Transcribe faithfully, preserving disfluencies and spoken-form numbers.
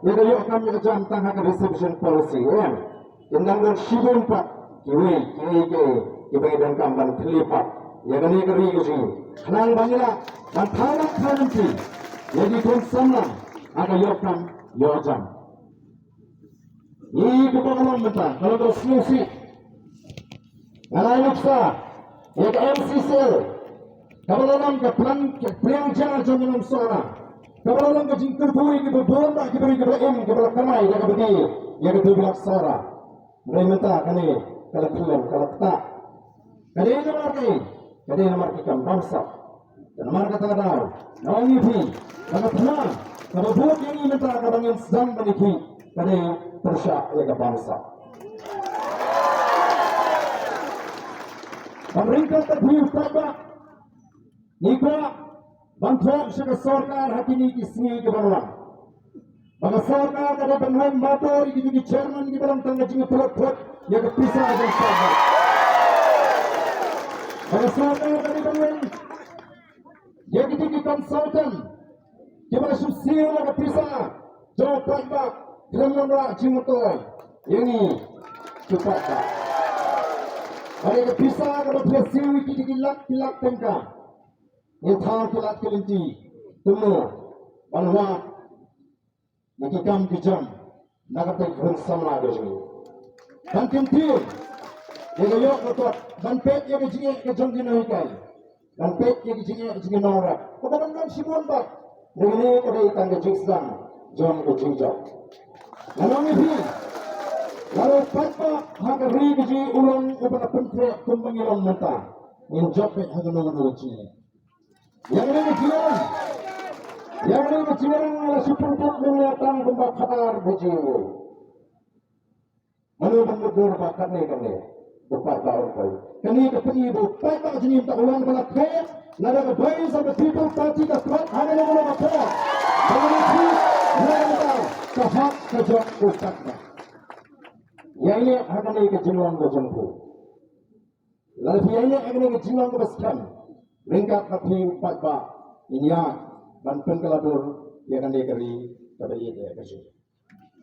Ïa ka ïoh kam ïoh jam tang ha ka reservation policy, em. Kin dang don shibun pat kiwei kiei kiei kiba ngi donkam ban khlieh pat ïa kane ka ri ka jong ngi. Khnang ba ngi lah ban thaw rat thaw lynti ïa ki khun samla ha ka ïoh kam ïoh jam. Ngi kaba ka long mynta ka long ka sngewsih. Nga la nuksa ïa ka M C C L kaba la long ka plan ka pliang ja jong ngi nongsohra, kaba la long ka jingkyrkhu ïa kiba bun bad kiba ri kiba la im kiba la kamai da kaba die ïa ka dewbilat Sohra. Hynrei mynta kane ka la khlem ka la ktah. Ka dei namar kaei? Ka dei namar ki kam bamsap. Ka namar kata ka daw nga ong ïa phi ba ka thma kaba bud ïa ngi mynta kaba ngin sdang ban ïa phi ka dei pyrshah ïa ka bamsap. Ban ryngkat bad phi u paidbah, ngi kwah ban thoh sha ka sorkar ha kine ki sngi kiban wan ba ka sorkar ka dei ban weng mardor ïa kito ki chairman kiba long tang ka jingïaphlot phot ïa ka pisa jong sorkar. Ba ka sorkar ka dei ban weng ïa kito ki consultant kiba la shu siew ïa ka pisa jong u paidbah, khlem wanrah jingmyntoi ïa ngi ki paidbah. Ba ïa ka pisa kaba phi la siew ïa kito ki lak ki lak tyngka, ngin thaw ki lad ki lynti kumno ban wad ïa ki kam ki jam na ka bynta ki khun samla ka jong ngi. Ban kyntiew ïa ka ïoh ka kot, ban peit ïa ka jingeh ka jong ki nonghikai, ban peit ïa ka jingeh ka jong ki nongrep. Kaba ban don shibun bad, hynrei kane ka dei tang ka jingsdang jong ka jingjop. Ngan ong ïa phi, lada u paidbah ha ka ri ka jong ngi u long uba la pynkhreh kumba ngi long mynta, ngin jop beit ha kano kano ka jingeh. Ïa kane ka jingïalang, ïa kane ka jingïalang la shu pyntip mynne tang kumba khadar baje. Mano ban mutdur ba katne katne u paidbah u poi. Kane ka pyni ba u paidbah jong ngi mynta u long ba la khreh, lada ka Voice of the People Party ka khot ha kane ka por, ba kane ka hak ka jong u paidbah. Ïa ine ha kane ka jinglong ka jong phi. Lada phi ïaineh ha kane ka jinglong kaba skhem, ryngkat bad phi u paidbah, ngin ïaid ban pynkylla dur ïa kane ka ri kaba ïeit ïa ka jong ngi.